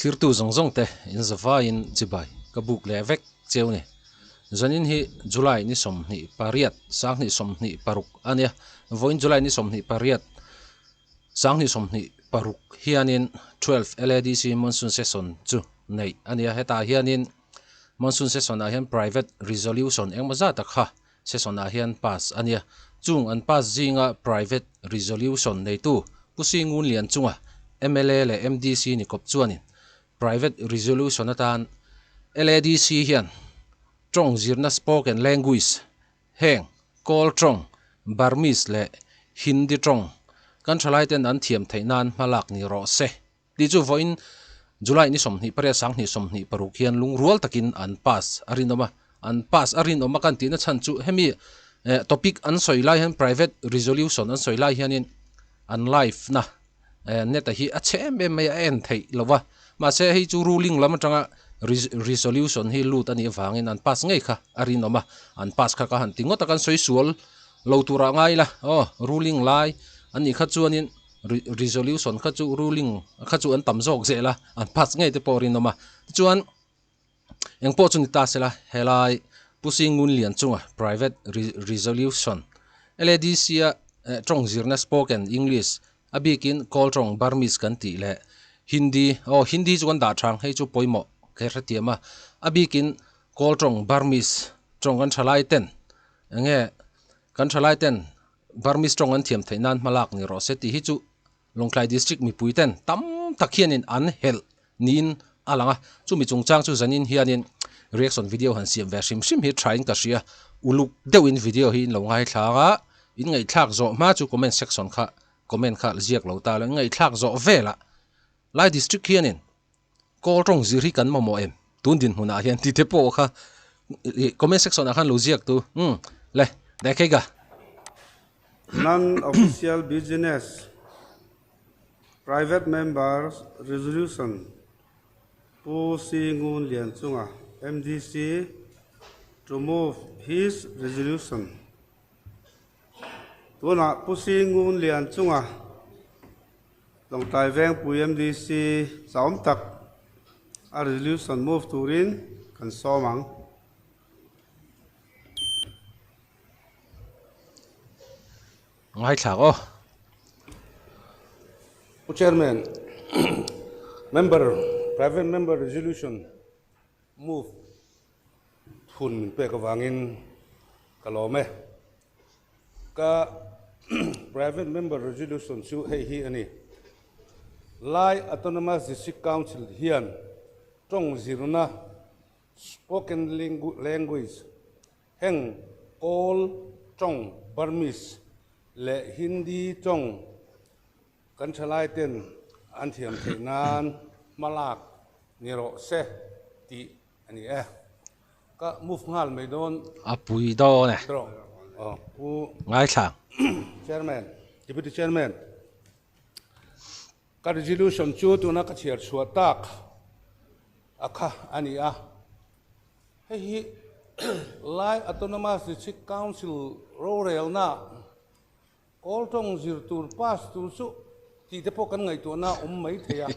Thlirtu zawng zawng te in zavaiin chibai ka buk leh vek cheu ni. Zanin hi July ni 28, 2026 a nia. Vawiin July ni 28, 2026 hianin 12 LADC Monsoon Session chu neih a nia. Hetah hianin Monsoon Session ah hian Private Resolution engemaw zat a kha Session ah hian pass a nia. Chung an pass zinga Private Resolution neitu Pu Singun Lian chunga mla leh MDC ni kawp chuanin Private Resolution atan LADC hian tawng zirna Spoken Language heng Kawl tawng, Burmese leh Hindi tawng kan thalaiten an thiam theih nan hmalak ni rawh se. Tih chu vawiin July ni 28 2026 hian lungrual takin an pass a rinawm a, an pass a rinawm a kan tihna chhan chu hemi topic an sawi lai hian private resolution an sawi lai hianin an live na net a hi a chhe em em mai a, a en theih lo va, mahse hei chu ruling lam atanga resolution hi lut a nih avangin an pass ngei kha a rinawm a, an pass kha ka han ti ngawt a kan sawi sual lo turah ngai la aw ruling lai an nih kha chuanin. Resolution kha chu ruling kha chu an tam zawk zel a, an pass ngei te pawh rinawm a. Tichuan engpawh chu ni ta sela helai Pu Singun Lian chunga private resolution LADC a tawng zirna spoken English a bikin Kawl tawng Burmese kan tih leh Hindi aw Hindi chu kan dah thang hei chu pawimawh kher hrethiam a, a bikin Kawl tawng Burmese tawng kan thalai ten enge kan thalai ten Burmese tawng an thiam theih nan hmalak ni rawh se tih hi chu Lawngtlai District mipui ten tam tak hianin an helh niin a lang a, chumi chungchang chu zanin hianin reaction video han siam ve hrim hrim hi thain ka hria, uluk deuhin video hi in lo ngaithlak a, in ngaihthlak zawh hma chu comment section kha comment kha ziak lo ta lo, in ngaihthlak zawh velah Lai District hianin Kawl tawng zir hi kan mamawh em? Tun dinhmunah hian tih te pawh kha comment section ah khan lo ziak tu umm le Daikeiga. Non-official business Private Members Resolution Pu Si Ngun Lian Chunga, MDC, to move his resolution. Tunah Pu Si Ngun Lian Chunga Lawngtlai Vengpui MDC chauhawm tak a resolution move turin kan sawm ang. Ngaithlak aw. Pu Chairman, Member, Private Member Resolution move thun min pek avangin ka lawm e. Ka Private Member Resolution chu hei hi a ni. Lai Autonomous District Council hian tawng zirna, spoken language, heng Kawl tawng, Burmese leh Hindi tawng kan thalaiten an thiam theih nan hmalak ni rawh se tih A ni e. Ka move nghal mai dawn. A pui dawn e. Tawh. Aw Pu. Ngaithla. Chairman, Deputy Chairman, ka resolution chu tuna ka chhiar chhuah tak a kha a ni a. Hei hi Lai Autonomous District Council rorelna Kawl tawng zir tur pass tur chu tih te pawh kan ngaihtuahna a awm mai thei a.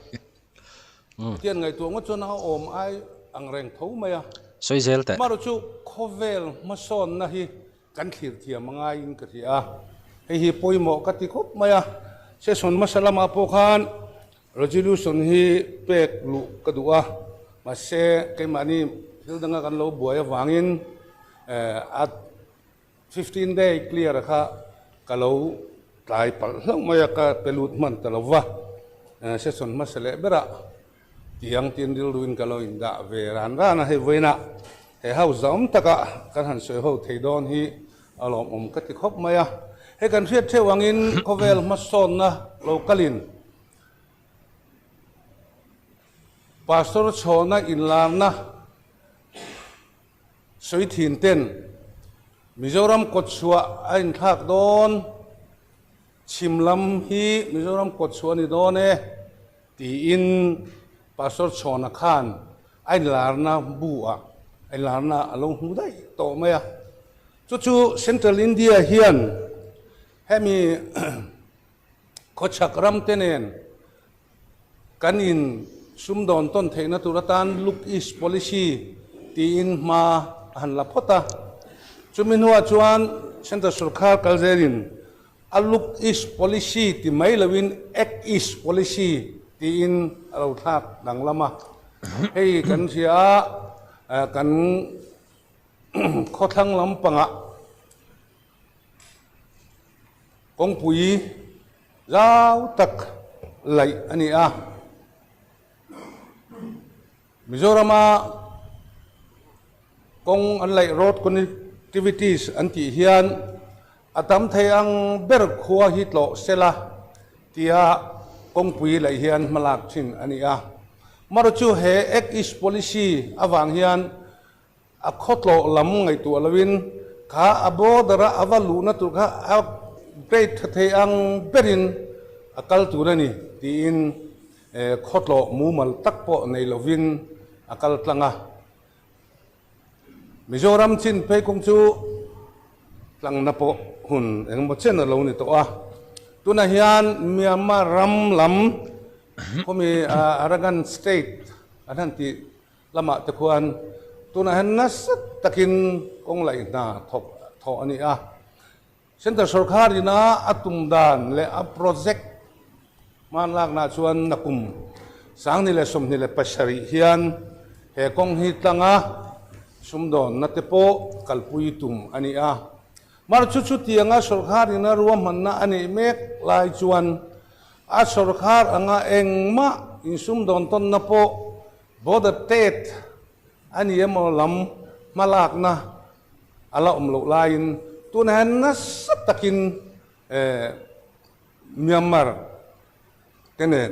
Hetiang ngaihtuah ngawt chuan a awm ai ang reng tho mai a. Sawi zel teh. Amaherawh chu khawvel hmasawnna hi kan thlir thiam a ngaiin ka hria a. Hei hi pawimawh ka ti khawp mai a. Session hmasa lamah pawh khan resolution hi pek luh ka duh a. Mahse keimahni thil danga kan lo buai avangin a 15 day clear kha ka lo tlai palh hlauh mai a, ka pe lut hman ta lo va, session hmasa leh berah tiang tin rilruin ka lo indah ve ran ran a, hei vawiinah he house zahawm taka kan han sawi ho thei dawn hi a lawmawm ka ti khawp mai a, hei kan hriat theuh angin khawvel hmasawnna lo kalin Pastor chhawna inlarna Sawi thin ten Mizoram kawtchhuah a inthlak dawn, chhim lam hi Mizoram kawtchhuah a ni dawn e tiin Pastor Chhawna khan a inlarna bu ah a inlarna a lo hmu daih tawh mai a. Chu chu Central India hian hemi khawchhak ram te nen kan in. sumdawn tawn theihna tur atan Look East Policy tiin hma a han la phawt a. Chumi hnuah chuan Central Sorkar kal zelin a Look East Policy ti mai loin Act East Policy tiin a lo thlak danglam a. Hei kan hria a, kan khawthlang lampangah kawngpui zau tak laih a ni a. Mizorama kawng an laih road connectivities an tih hian a tam thei ang ber khua hi tlawh sela tia kawngpui laih hian hmalak thin a ni a. Amaherawhchu he Act East Policy avang hian A khawtlawh lam ngaihtuah loin kha a border a a va luhna tur kha a grade tha thei ang berin a kal tur a ni tiin khawtlawh mumal tak pawh nei lovin a kal tlang a. Mizoram chin phei kawng chu tlangna pawh hun engemaw chen a lo ni tawh a. Tunah hian Myanmar ram lam khawmi Arakan state an han tih Lamah te khuan tunah hian nasa takin kawng laih hna thawk thawh a ni a. Centre sorkar ina a tum dan leh a project hman laknah chuan nakum 2027 hian he kawng hi tlanga sumdawnna te pawh kalpui tum a ni a. Mar chu chutianga sorkar ina ruahmanna a neih mek lai chuan a sorkar anga engmah insumdawn tawnna pawh Border Trade a ni emaw lam hmalakna a la awm loh laiin tunah hian nasa takin Myanmar te nen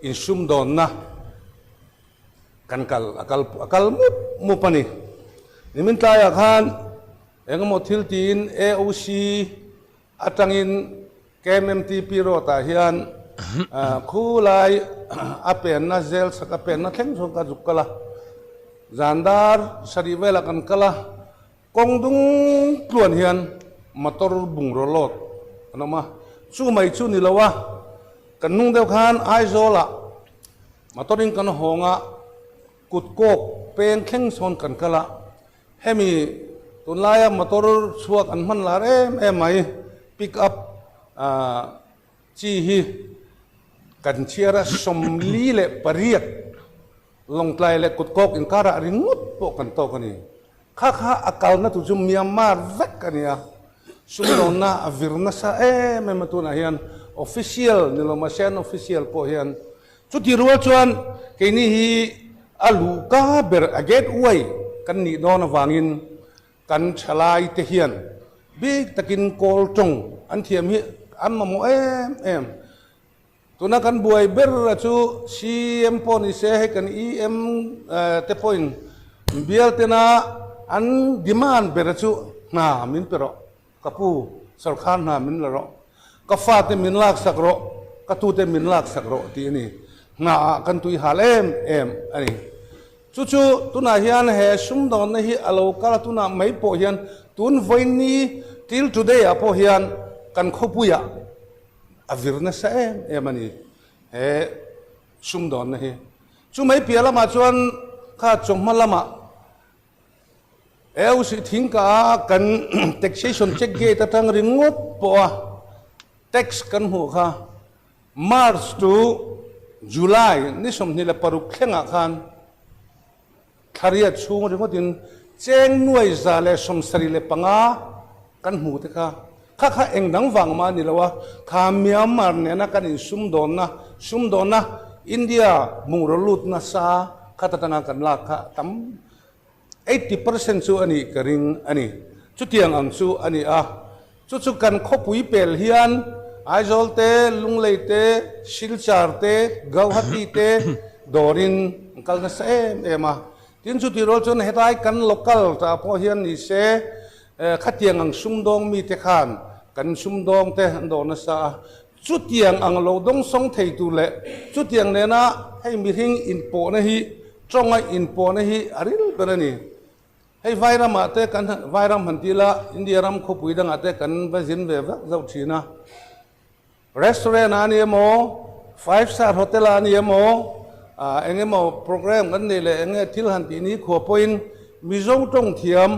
insumdawnna kan kal a kal a kal mup mup a ni. Nimin tlaiah khan engemaw thil tiin AOC Atangin KMMTP road ah hian khulai a penna zel chhak a penna thleng chuan ka zuk kal a, zan dar sarih velah kan kal a, kawng dung tluan hian motor bungraw load an awm a, chu mai chu ni lo a, kan hnung deuh khan Aizawl ah motor in kan hawng a, kut kawk peng thleng sawn kan kal a, Hemi tunlaia motor chhuak an hman lar em em mai, pick up chi hi kan chhiar a 48 Lawngtlai leh Kutkawk inkarah ringawt pawh kan tawk a ni. Kha kha a kalna tur chu Myanmar vek a ni a, sumdawnna a vir nasa em em a tunah hian official ni lo mahse an official pawh hian Chuti rual chuan keini hi a luhka ber a gateway kan nih dawn avangin kan thalai te hian bik takin kawl tawng an thiam hi an mamawh em em. Tuna kan buai ber a chu CM pawh ni se hei kan EM te pawhin bial tena an demand ber a chu hna min pe rawh. Ka pu, sorkar hna min la rawh, ka fate min laksak rawh, ka tute min laksak rawh tih a ni. Hnaah kan tui hal em em a ni. Chu chu tunah hian he sumdawnna hi a lo kal a, tunah mai pawh hian tun vawiinni till today ah pawh hian kan khawpuiah a vir nasa em em a ni he sumdawnna hi. Chu mai piah lamah chuan kha chawhma lamah Eusih thingka a kan taxation check gate atang ringawt pawh a tax kan hmuh kha March to July ni 26 thlengah khan thlariat chhung ringawtin cheng 175,000 kan hmu te kha kha kha eng dang vang mah a ni lo a, kha Myanmar nena kan insumdawnna sumdawnna India bungraw lut nasa kha ta tanga kan lak kha tam 80% chu a nih ka ring a ni. Chutiang ang chu a ni a. Chu chu kan khawpui pel hian Aizawl te, Lunglei te, Silchar te, Gauhati te dawrin an kal nasa em em a. Tin chutih rual chuan hetlai kan local tah pawh hian ni se khatiang ang sumdawng mite khan kan sumdawng te an dawr nasa a. Chutiang ang lo dawngsawng thei tur leh chutiang nena hei mihring inpawhna hi tawnga inpawhna hi a ril ber a ni. Hei Vairamah te kan Vairam han ti ila India ram khawpui dangah te kan va zin ve vak zauh thin a. Restaurant ah a ni emaw, five star hotel ah a ni emaw, Eng emaw program kan neih leh eng nge thil han tih ni khua pawhin Mizo tawng thiam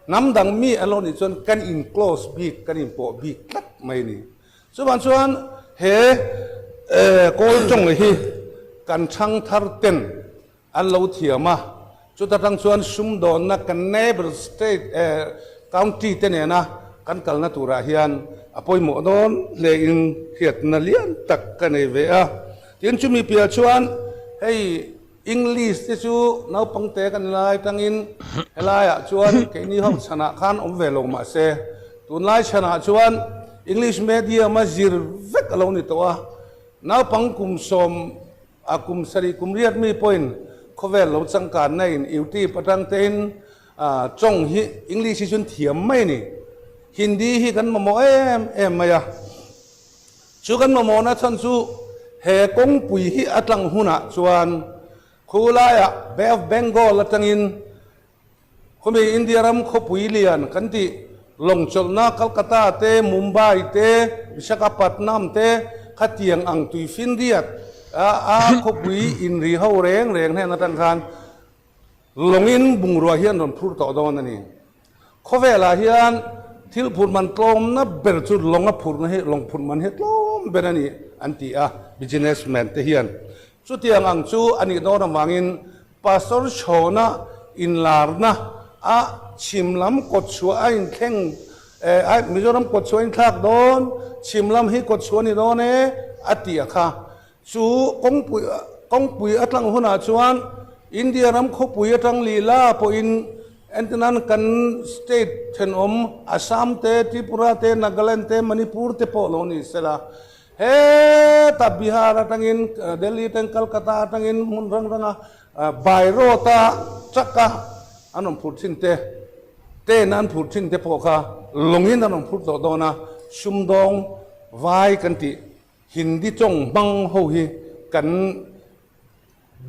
hnam dang mi an lo nih chuan kan in close bik, kan in pawh bik tlat mai a ni. Chuvang chuan he kawl tawng hi kan thang thar ten an lo thiam a, chuta tang chuan sumdawnna kan neighbour state county te nena kan kalna turah hian a pawimawh dawn hle in hriatna lian tak ka nei ve a. Tin chumi piah chuan hei English te chu naupangte kan lai tangin helaiah chuan keini ho chhanah khan awm ve lo mahse tunlai chhanah chuan English medium a zir vek a lo ni tawh a, naupang kum sawm a kum sarih kum riat mi pawhin khawvel lo changkanna in YouTube atang tein tawng hi English hi chuan thiam mai a ni. Hindi hi kan mamawh em em mai a. Chu kan mamawhna chhan chu he kawngpui hi a tlang hunah chuan khulaiah Bay of Bengal atangin khawmi India ram khawpui lian kan tih lawngchawlhna Calcutta te, Mumbai te, Visakhapatnam te khatiang ang tuifinriat a khawpui inri ho reng reng hnen atang khan Lawngin bungrua hi an rawn phur tawh dawn a ni. Khawvelah hian thil phurh man tlawmna ber chu lawnga phurhna hi lawng phurh man hi tlawm ber a ni an ti a, business man te hian. Chutiang ang chu a nih dawn avangin Pastor Chhawna inlarna a chhim lam kawtchhuah a inthleng eh Mizoram kawtchhuah a inthlak dawn, chhim lam hi kawtchhuah a ni dawn e a tih a kha. Chu kawngpui kawngpui a tlang hunah chuan India ram khawpui atang lila pawhin entirnan kan state thenawm Assam te, Tripura te, Nagaland te, Manipur te pawh lo ni sela. Heta Bihar atangin Delhi atangin Calcutta atangin hmun rang ranga by road a truck a an rawn phurh thin te, train a an phurh thin te pawh kha lawngin an rawn phurh tawh dawn a, sumdawng vai kan tih Hindi tawng hmang ho hi kan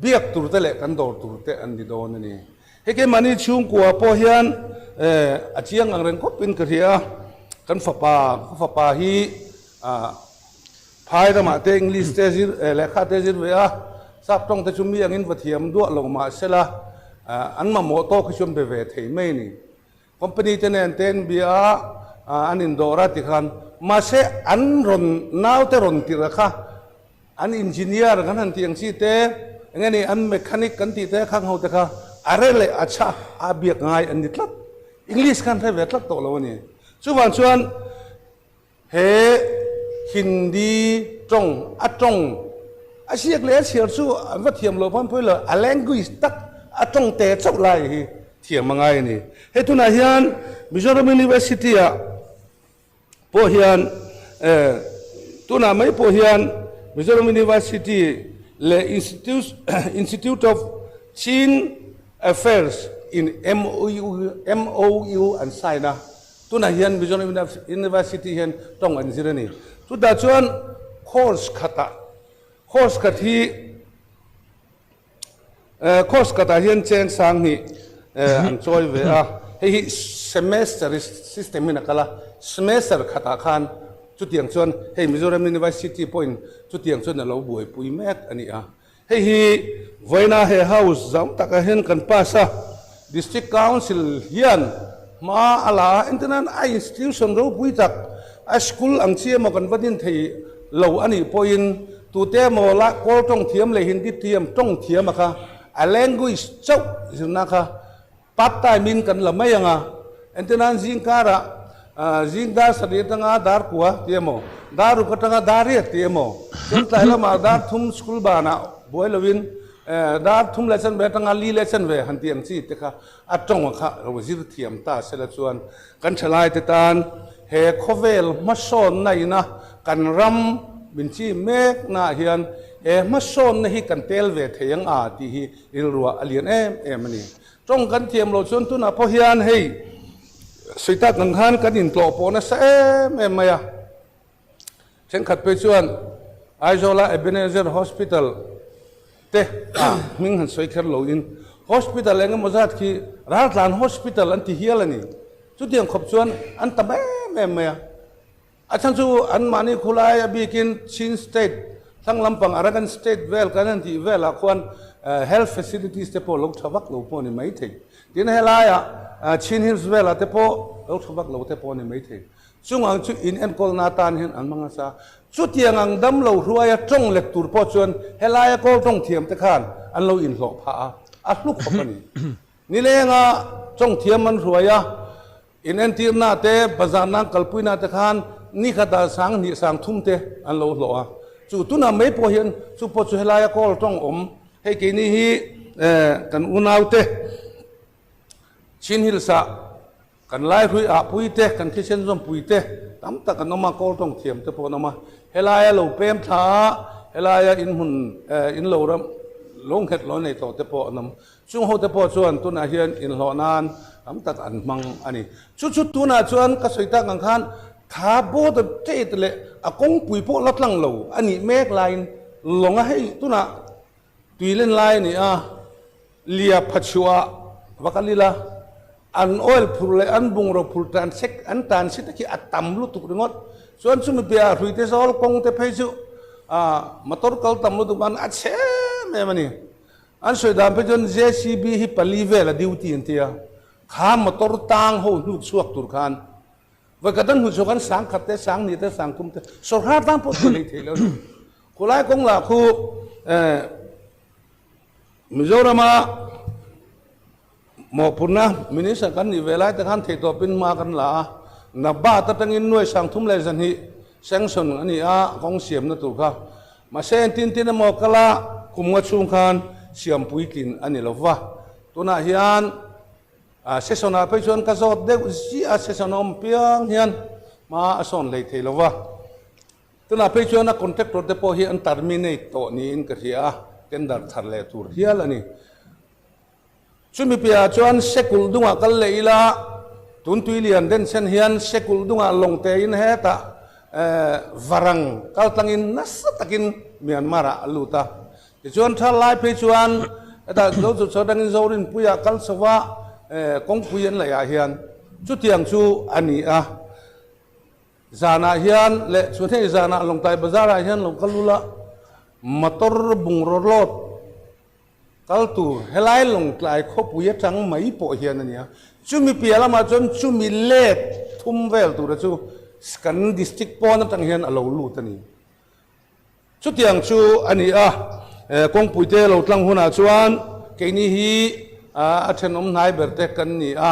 biak tur te leh kan dawr tur te an ni dawn a ni. Hei keimahni chhungkua pawh hian a chiang ang reng khawpin ka hria a, kan fapa, ka fapa hi phai ramah te English te zir lehkha te zir ve a, sap tawng te chu mi angin va thiam duah lo mahsela an mamawh tawk hi chu an be ve thei mai a ni. Company te nen te an bia a, an indawr a tikhan mahse an rawn naute rawn tirh a kha an engineer kan han tih ang chi te eng nge ni an mechanic kan tih te khang ho te kha a re leh a chha a biak ngai an ni tlat. English khan hre ve tlat tawh lo a ni. Chuvang chuan He Hindi tawng a tawng a ziak leh a chhiar chu an va thiam loh pawn pawi lo, a language tak a tawng te chauh lai hi thiam a ngai a ni. Hei tunah hian Mizoram University ah pawh hian tunah mai pawh hian Mizoram University leh Institute of Chin Affairs in MOU an sign a. Tunah hian Mizoram University hian tawng an zir a ni. Chutah chuan course khatah, course khat hi course khatah hian cheng sang hnih an chawi ve a. Hei hi semester system in a kal a, semester khatah khan chutiang chuan hei Mizoram University pawhin chutiang chuan a lo buaipui mek a ni a. Hei hi vawiina he House zam takah hian kan pass a, District Council hian hma a la a, entirnan a institution ropui tak a school ang chi emaw kan va din thei lo a nih pawhin tute emaw la Kawl tawng thiam leh Hindi thiam tawng thiam a kha a language chauh zirna kha Part time in kan la mai ang a, entirnan zing karah zing dar sarih atanga dar kua tih emaw, dar ruk atanga dar riat tih emaw, chuan tlai lamah dar thum school banah buai loin dar thum leh chanve atanga li leh chanve han tih ang chi te kha a tawng kha lo zir thiam ta sela chuan kan thalai te tan he khawvel hmasawnna ina kan ram min chi meknaah hian he hmasawnna hi kan tel ve thei ang a tih hi Rilruah a lian em em a ni. Tawng kan thiam loh chuan tunah pawh hian hei sawi tak ang khan kan intlawh pawh nasa em em mai a. Thenkhat phei chuan Aizawla Ebenezer Hospital te ah hming han sawi kher loin hospital eng emaw zat khi Raltlan Hospital an ti hial a ni. Chutiang khawp chuan an tam em em mai a. A chhan chu anmahni khulai a bikin Chin State thlang lampang Arakan State vel kan han tih velah khuan Health facilities te pawh lo tha vak lo pawh a ni maithei. Tin, helaiah Chin Hills velah te pawh lo tha vak lo te pawh a ni maithei. Chung ang chu in enkawlna atan hian an hmang nasa. Chutiang ang dam lo hruaia tawng let tur pawh chuan helaia kawl tawng thiam te khan an lo inhlawh phah a, a hlu khawp a ni. Nilenga tawng thiam an hruai a, in entirna te, bazar nan kalpuina te khan ni khatah sang hnih sang thum te an lo hlawh a. Chu tunah mai pawh hian chu pawh chu helaia kawl tawng awm hei keini hi kan unaute Chin Hills ah Kan Laihrui ah pui te, kan thisen zawm pui te tam tak an awm a, kawl tawng thiam te pawh an awm a. Helaia lo pem thla a, helaia in hmun in lo ram lo nghet lo nei tawh te pawh an awm. Chung ho te pawh chuan tunah hian inhlawh nan tam tak an hmang a ni. Chu chu tunah chuan ka sawi tak ang khan kha border trade leh a kawngpui pawh la tlang lo a nih mek laiin lawnga hei tunah tui len lai a ni a. Lia phachuah va kal ila, an oil phur leh an bungraw phur tan sek an tan si te khi a tam lutuk ringawt. Chuan chumi piahah hruite zawl kawng te phei chu motor kal tam lutuk an a chhe em em a ni. An sawi dan phei chuan JCB hi pali vel a duty an ti a, kha motor tang ho hnuk chhuak tur khan vawikhat an hmuh chhuak an sangkhat te, sanghnih te, sangthum te sawrkar tan pawh tih lei theih loh a ni. Khulai kawng lah khu Mizorama mawhphurhna Minister kan nih ve lai te khan theihtawpin hma kan la a, Nabat atangin nuai 32 sanction a ni a, kawng siamna tur kha. Mahse entin tin emaw kala kum nga chhung khan siam puitlin a ni lo va. Tunah hian session ah phei chuan ka zawt deuh ziah a, session a awm piang hian hma a sawn hlei thei lo va. Tunah phei chuan a contractor te pawh hi an terminate tawh niin ka hria a, tender thar leh tur hial a ni. Chumi piahah chuan Sekulh dungah kal leh ila, tun Tuilian denchhen hian Sekulh dungah lawng tein hetah varang kal tlangin nasa takin Myanmar ah a lut a. Tichuan thar lai phei chuan hetah zo chu chho dangin Zorinpuiah kal chho va kawngpui an laih ah hian chutiang chu a ni a. Zanah hian leh chhun hei zanah Lawngtlai Bazar ah hian lo kal ula motor bungraw load kal tur helai Lawngtlai khawpui atang mai pawh hian a nia. Chumi piah lamah chuan chumi let thum vel tura chu kan district pawn atang hian a lo lut a ni. Chutiang chu a ni a, kawngpuite lo tlang hunah chuan keini hi a thenawm hnai ber te kan ni a,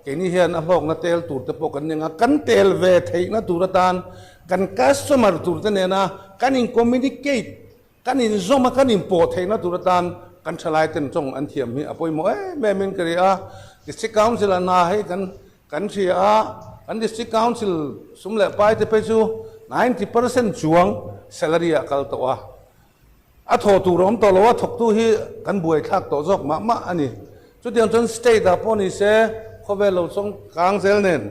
keini hian a hlawkna tel tur te pawh kan ni ang a, kan tel ve theihna tur atan kan customer tur te nena kan in communicate, kan inzawm a, kan inpawh theihna tur atan kan thalai ten tawng an thiam hi a pawimawh em em in ka ri a, District Council a hna hei kan Kan hria a, kan District Council sum leh pai te phei chu 90% chuang salary ah kal tawh a, a thawh tur a awm tawh lo a, thawktu hi kan buai thlak tawh zawk mah mah a ni. Chutiang chuan state ah pawh ni se khawvel lo chawng kang zel nen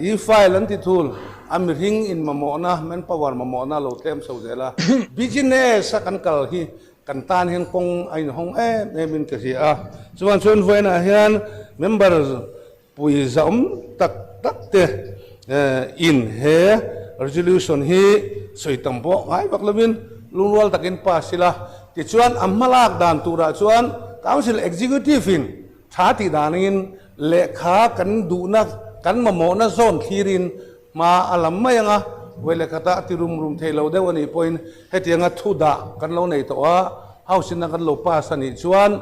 e-file an ti thul a, mihring in mamawhna, manpower mamawhna lo tlem chho zel a, business a kan kal hi kan tan hian kawng a inhawng em em in ka hria a, chuan chuan vawiinah hian member pui zahawm tak tak te in he resolution hi sawi tam pawh ngai vak lovin lungrual takin pass ila, tichuan a hmalak dan turah chuan council executive in tha tih danin lehkha kan duhna kan mamawhna zawn thlirin Hma a lam mai ang a, vawi leh khatah a ti rum rum thei lo deuh a nih pawhin hetianga thu dah kan lo nei tawh a, House in a kan lo pass a nih chuan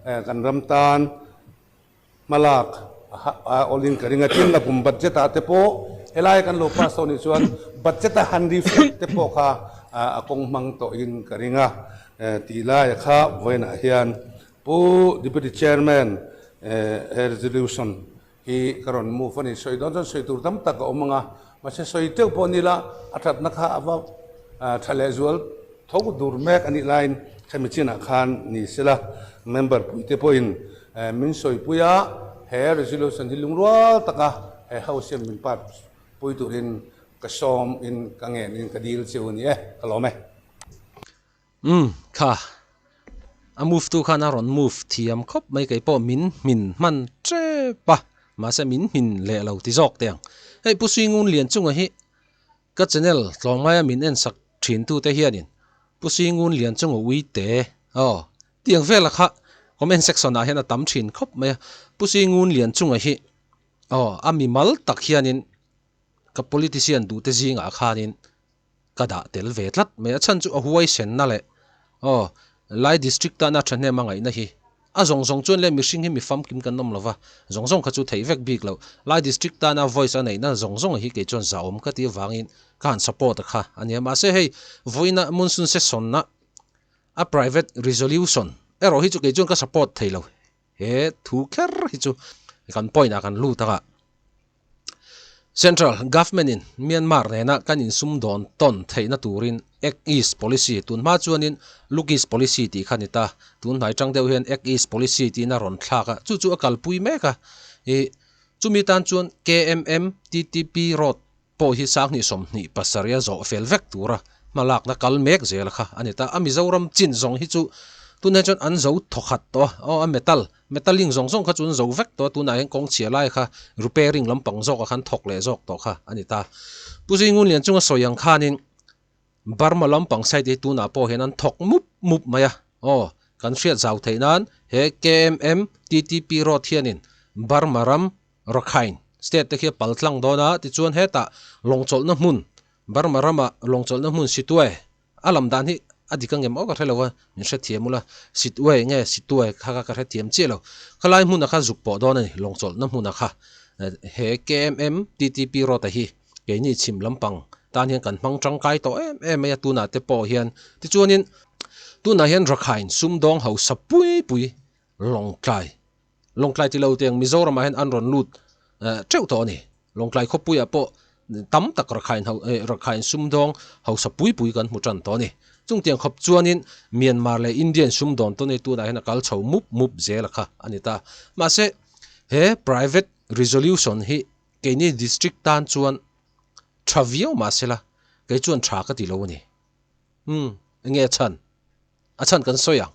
kan ram tan hmalak a awlin ka ring a, tin a kum budget ah te pawh helai kan lo pass tawh a nih chuan budget a han reflect te pawh kha a kawng hmang tawhin ka ring a, tih laia kha vawiinah hian Pu Deputy Chairman he resolution Hi ka rawn move a ni, sawi dawn chuan sawi tur tam tak a awm ang a, mahse sawi teuh pawh ni la, a thatna kha a va tha leh zual tho dur mek a nih laiin hemi chinah khan ni sela, member puite pawhin min sawipui a, he resolution hi lungrual taka he house hian min part pui turin ka sawm in ka ngen in ka dil cheu a ni e, ka lawm e. Umm kha a move tu khan a rawn move thiam khawp mai kei pawh min hmin hman tep a mahse min hmin leh lo ti zawk teh ang hei Pu Singun Lianchunga hi ka channel tlawmngaia min en sak thin tu te hianin Pu Singun Lianchunga uite aw. Tiang vela kha comment section ah hian a tam thin khawp mai a. Pu Singun Lianchunga hi aw a mimal tak hianin ka politician duhte zingah khanin ka dah tel ve tlat mai a chhan chu a huaisenna leh aw Lai district tana thahnem a ngaihna hi a zawng zawng chuan leh mihring hi mi famkim kan awm lova zawng zawng kha chu theih vek bik loh Lai district tana voice a neihna zawng zawng hi kei chuan zahawm ka tih avangin ka han support a kha a nia mahse hei vawiina monsoon session a a private resolution erawh hi chu kei chuan ka support thei lo He thu kher hi chu kan point ah kan lut anga Central Government in Myanmar nena kan insum dawn tawn theihna turin Act East Policy tun hma chuanin Look East Policy tih kha a ni ta. Tun hnai tang deuh hian Act East Policy tiin a rawn thlak a, chu chu a kalpui mek a. Ih chumi tan chuan KMM TTP Road pawh hi sanghnih 27 a zawh fel vek tura hmalakna kal mek zel kha a ni ta. A Mizoram chin zawng hi chu tunah chuan an zo thawkhat tawh a, aw a metal, metalling zawng zawng kha chu an zo vek tawh a, tunah hian kawng chhia lai kha repairing lampang zawkah khan thawk leh zawk tawh kha a ni ta. Pu Zingunlian chunga sawi ang khanin Burma lampang side hi tunah pawh hian an thawk mup mup mai a, aw kan hriat zau theih nan he KMM TTP road hianin Burma ram Rakhine state te khi a pal tlang dawn a, tichuan hetah lawngchawlhna hmun, Burma rama lawngchawlhna hmun Sitwe a lam dan hi a dik angem aw ka hre lo a, min hrethiam ula, Sitwe nge Sitwe kha kha ka hrethiam chiah lo, khalai hmuna kha zuk pawh dawn a ni, lawngchawlhna hmuna kha he KMM TTP road a hi keini chhim lampang tan hian kan hmang tangkai tawh em em mai a tunah te pawh hian, tichuanin tunah hian Rakhine sumdawng hausa pui pui Lawngtlai. Lawngtlai ti lo tiang Mizoramah hian an rawn lut teuh tawh a ni. Lawngtlai khawpuiah pawh tam tak Rakhine ho Rakhine sumdawng hausa pui pui kan hmu tan tawh a ni. Chung tiang khawp chuanin Myanmar leh Indian sumdawn tawn hi tunah hian a kal chho mup mup zel a kha a ni ta. Mahse he private resolution hi keini district tan chuan tha viau mahsela kei chuan tha ka ti lo a ni. Umm enge a chhan? A chhan kan sawi ang.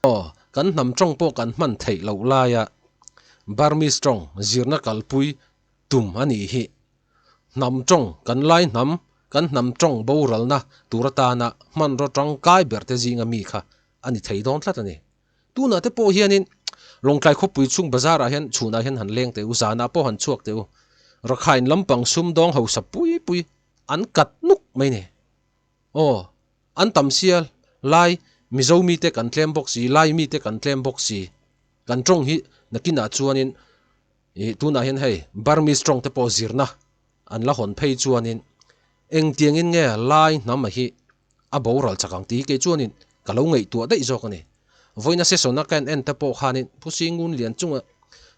Aw, kan hnam tawng pawh kan hman theih loh laia Burmese tawng zirna kalpui tum a nih hi. Hnam tawng, kan lai hnam, kan hnam tawng boralna tur atana hmanraw tangkai berte zinga mi kha a ni thei dawn tlat a ni. Tunah te pawh hianin Lawngtlai khawpui chhung bazar ah hian chhunah hian han leng teh u, zanah pawh han chhuak teh u. Rakhine lampang sumdawng hausa pui pui an kat nuk mai ni. Aw, an tam sia, Lai, Mizo mite kan tlem bawk si, Lai mite kan tlem bawk si. Kan tawng hi nakinah chuanin ih tunah hian hei Burmese tawng te pawh zirna an la hawn phei chuanin engtiangin nge Lai hnam a hi a boral chak ang tih hi kei chuanin ka lo ngaihtuah daih zawk a ni. Vawiina session a ka en en te pawh khanin Pu Singun Lianchunga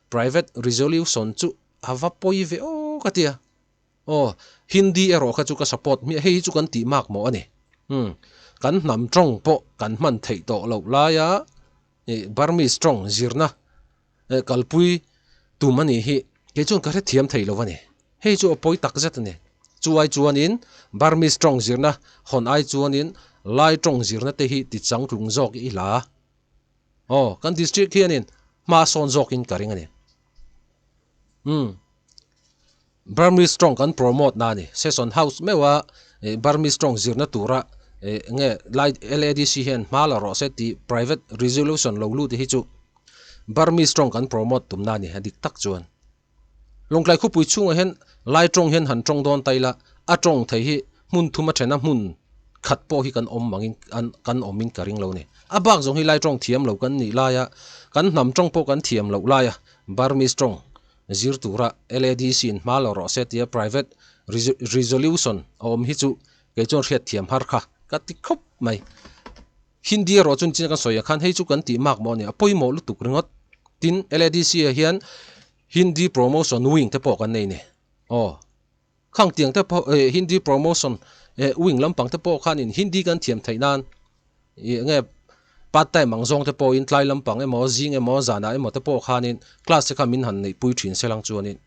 private resolution chu a va pawi ve aw ka ti a. Aw, Hindi erawh kha chu ka support hmiah, hei hi chu kan tih mak mawh a ni. Umm, kan hnam tawng pawh kan hman theih tawh loh laia ih Burmese tawng zirna eh kalpui tum a nih hi kei chuan ka hrethiam thei lo a ni. Hei chu a pawi tak zet a ni. Chu ai chuanin Burmese tawng zirna hawn ai chuanin Lai tawng zirna te hi ti changtlung zawk i la. Aw, kan district hianin hma sawn zawkin ka ring a ni. Umm. Burmese tawng kan promote na a ni. Session House meuha Burmese tawng zirna tura nge lai LADC hian hma la rawh se tih private resolution lo lut hi chu Burmese tawng kan promote tumna a ni a dik tak chuan. Lawngtlai khawpui chhungah hian Lai tawng hian han tawng dawn ta ila a tawng thei hi hmun thum a thena hmun khat pawh hi kan awm angin an kan awmin ka ring lo a ni. A bak zawng hi Lai tawng thiam lo kan nih laia kan hnam tawng pawh kan thiam loh laia Burmese tawng Zir tura LADC in hma lo rawh se tia private resolution a awm hi chu kei chuan hriat thiam har kha ka ti khawp mai. Hindi erawh chuan chin kan sawi ah khan hei chu kan tih mak maw a ni, a pawimawh lutuk ringawt. Tin, LADC ah hian Hindi promotion wing te pawh kan nei ni. Aw. Khang tiang te pawh eh Hindi promotion eh wing lampang te pawh khanin Hindi kan thiam theih nan ih enge part time ang zawng te pawhin tlai lampang emaw zing emaw zanah emaw te pawh khanin class te kha min han neih pui thin se lang chuanin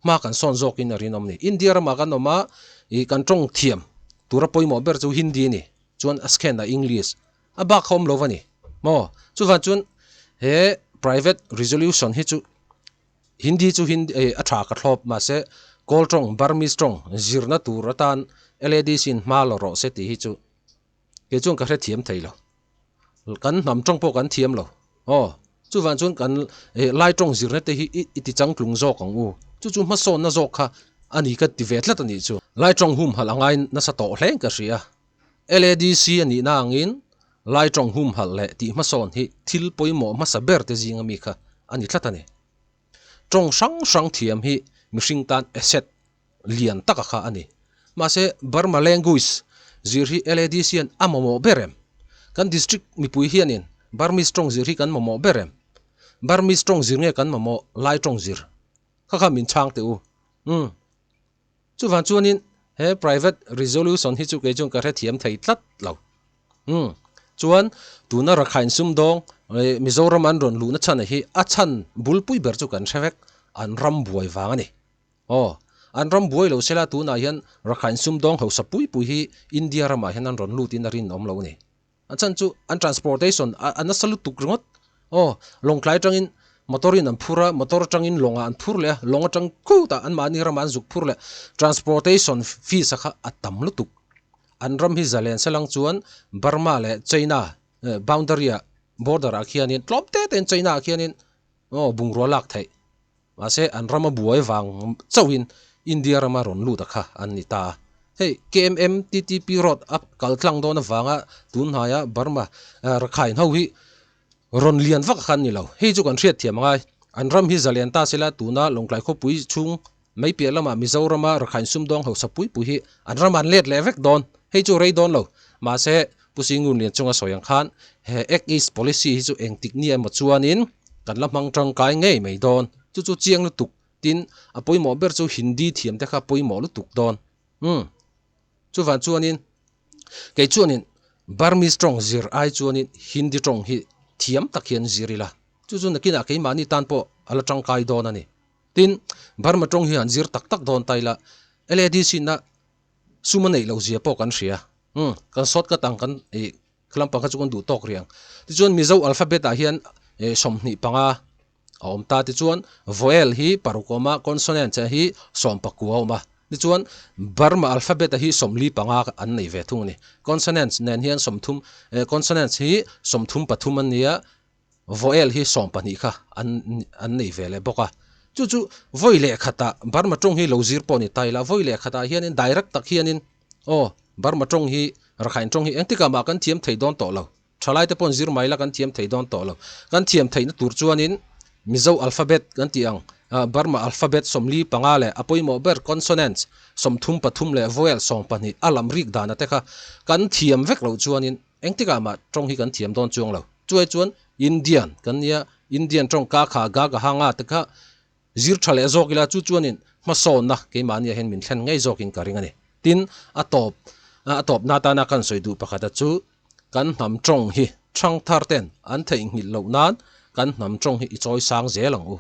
hma kan sawn zawkin a rinawm ni. India ramah kan awm a ih kan tawng thiam tura pawimawh ber chu Hindi a ni chuan a second ah English a bak kha awm lo va ni maw chuvang chuan he private resolution hi chu Hindi chu Hindi eh a tha ka thlawp mahse Kawl tawng Burmese tawng zirna tur atan LADC in hma la rawh se tih hi chu kei chuan ka hrethiam thei lo. Kan hnam tawng pawh kan thiam lo. Aw, chuvang chuan kan Lai tawng zirna te hi i ti changtlung zawk ang u. Chu chu hmasawnna zawk kha a ni ka ti ve tlat a nih chu. Lai tawng humhalh a ngai nasa tawh hleng ka hria. LADC a nihna angin Lai tawng humhalh leh tih hmasawn hi thil pawimawh hmasa ber te zinga mi kha a ni tlat a ni. Tawng hrang hrang thiam hi mihring tan asset lian taka kha a ni. Mahse, Burma language zir hi LADC hian a mamawh ber em? Kan district mipui hianin Burmese tawng zir hi kan mamawh ber em? Burmese tawng zir nge kan mamawh Lai tawng zir? Kha kha min chhang teh u. Umm. Chuvang chuanin he private resolution hi chu kei chuan ka hrethiam thei tlat lo. Umm. Chuan tuna Rakhine sumdawng Mizoram an rawn luhna chhan hi a chhan bulpui ber chu kan hre vek, an ram buai vang a ni. Aw, an ram buai lo sela tunah hian Rakhine sumdawng hausa pui pui hi India ramah hian an rawn lutin a rinawm lo a ni. A chhan chu an transportation a nasa lutuk ringawt. Aw, Lawngtlai atangin motor in an phur a, motor atangin lawngah an phur leh a, lawng atang khutah anmahni ramah an zuk phur leh. Transportation fees a kha a tam lutuk. An ram hi zalen selang chuan Burma leh China boundary ah border ah khianin tlawm te tein China ah khianin aw bungrua lak theih. Mahse, an rama buai vang chauhin India rama rawn lut a kha an ni ta a. Hei KMMTTP road a kal tlang dawn avanga tun hnaia Burma Rakhine ho hi rawn lian vak a kha an ni lo. Hei chu kan hriat thiam angai. An ram hi zalen ta sela tuna Lawngtlai khawpui chhung mai piah lama Mizorama Rakhine sumdawng hausa pui pui hi an ram an let leh vek dawn. Hei chu rei dawn lo. Mahse, Pu Singun Lian chunga sawi ang khan he Act East Policy hi chu engtik ni emaw chuanin kan la hmang tangkai ngei mai dawn. Chu chu chiang lutuk tin a pawimawh ber chu Hindi thiam te kha pawimawh lutuk dawn. Umm. Chuvang chuanin kei chuanin Burmese tawng zir ai chuanin Hindi tawng hi thiam tak hian zir ila. Chu chu nakinah keimahni tan pawh a la tangkai dawn a ni. Tin, Burma tawng hi han zir tak tak dawn ta ila LADC na Sum a neih loh zia pawh kan hria. Umm, kan shortcut ang kan ih lampang kha chu kan duh tawk rih ang. Tichuan Mizo alphabet ah hian ih 25 a awm ta. Tichuan vowel hi paruk a awm a, consonant hi sawmpakua a awm a. Tichuan Burma alphabet ah hi 45 an nei ve thung a ni. Consonants nen hian 30 eh consonants hi 33 an ni a, Vawel hi 12 kha an an nei ve leh bawk a. Chu chu vawi leh khatah Burma tawng hi lo zir pawh ni ta ila, vawi leh khatah hianin direct tak hianin aw Burma tawng hi Rakhine tawng hi engtikah mah kan thiam thei dawn tawh lo. Thalaite paw'n zir mai ila kan thiam thei dawn tawh lo. Kan thiam theihna tur chuanin Mizo alphabet kan tih ang Burma alphabet 45 leh a pawimawh ber consonants 33 leh vowel 12 a lam rik dana te kha kan thiam vek loh chuanin Engtikah mah tawng hi kan thiam dawn chuang lo. Chuai chuan Indian kan nia, Indian tawng ka kha ga ga ha nga te kha zir tha leh zawk ila chu chuanin hmasawnna keimahniah hian min thlen ngei zawkin ka ring a ni. Tin, a tawp a tawpna atana kan sawi duh pakhata chu kan hnam tawng hi thangthar ten an theihnghilh loh nan kan hnam tawng hi i chawi sang zel ang u.